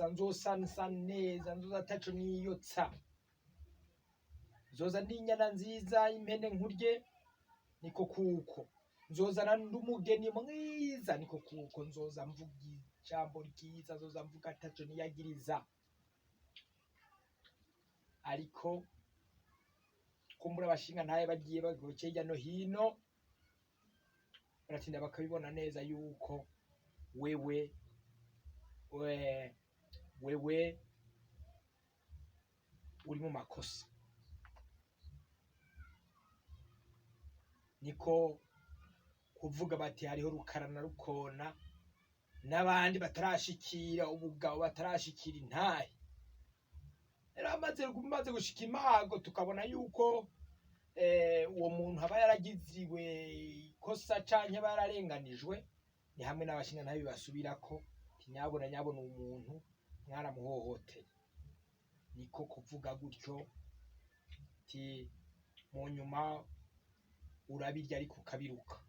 Nzosa nsa neza, nzoza ataco niyotsa, nzoza ndi inyana nziza y'impene nkurye, niko kuko nzozana nd'umugeni mwiza, niko kuko nzoza mvuga ijambo ryiza, nzoza mvuga ataco niyagiriza. Ariko kumbura abashinga ntaye bagiye bagoke hirya no hino, baratinda bakabibona neza yuko wewe uri mu makosa. Niko kuvuga bati hariho Rukara na Rukona n'abandi batarashikira ubugabo, batarashikira intahe. Rero amaze gushika imago, tukabona yuko uwo muntu aba yaragiziwe ikosa canke aba yararenganijwe, ni hamwe n'abashingantahe basubirako ati nyabona nyabona uwo muntu mwaramuhohoteye. Niko kuvuga gutyo ti mu nyuma urabirya ariko ukabiruka.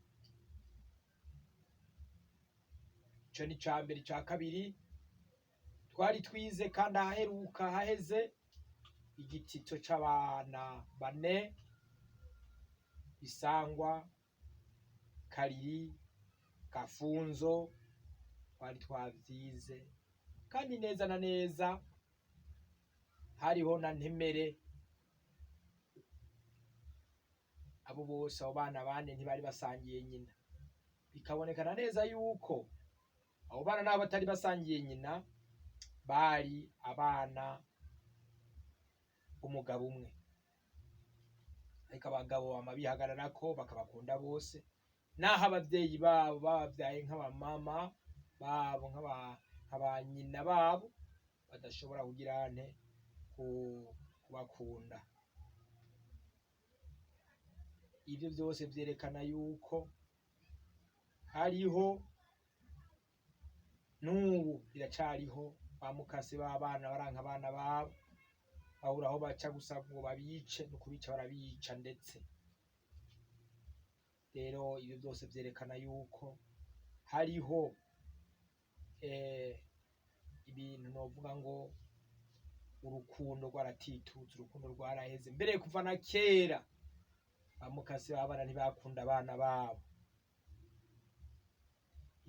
Ico ni ica mbere. Ica kabiri twari twize kandi ahaheruka haheze, igitito c'abana bane: Bisangwa, Kariri, Gafunzo. Twari twavyize kandi neza na neza hariho na Ntemere. Abo bose, abo bana bane, ntibari basangiye nyina. Bikabonekana neza yuko abo bana nabo batari basangiye nyina, bari abana b'umugabo umwe. Ariko abagabo bama bihagararako bakabakunda bose, naho abavyeyi babo babavyaye nk'abamama babo, nk'aba nyina babo badashobora kugira nte kubakunda. Ivyo vyose vyerekana yuko hariho n'ubu biracariho ba mukase b'abana baranka abana babo, babura aho baca gusa ngo babice, no kubica barabica. Ndetse rero ivyo vyose vyerekana yuko hariho ibintu novuga ngo urukundo rwaratitutse, urukundo rwaraheze. Mbere kuva na kera ba mukase b'abana ntibakunda abana babo.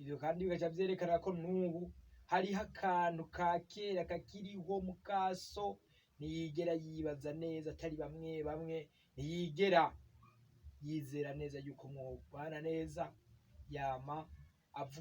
Ivyo kandi bigaca vyerekana ko n'ubu hariho akantu ka kera kakiriho. Mukaso ntiyigera yibaza neza, atari bamwe bamwe, ntiyigera yizera neza yuko mwobana neza, yama avuga.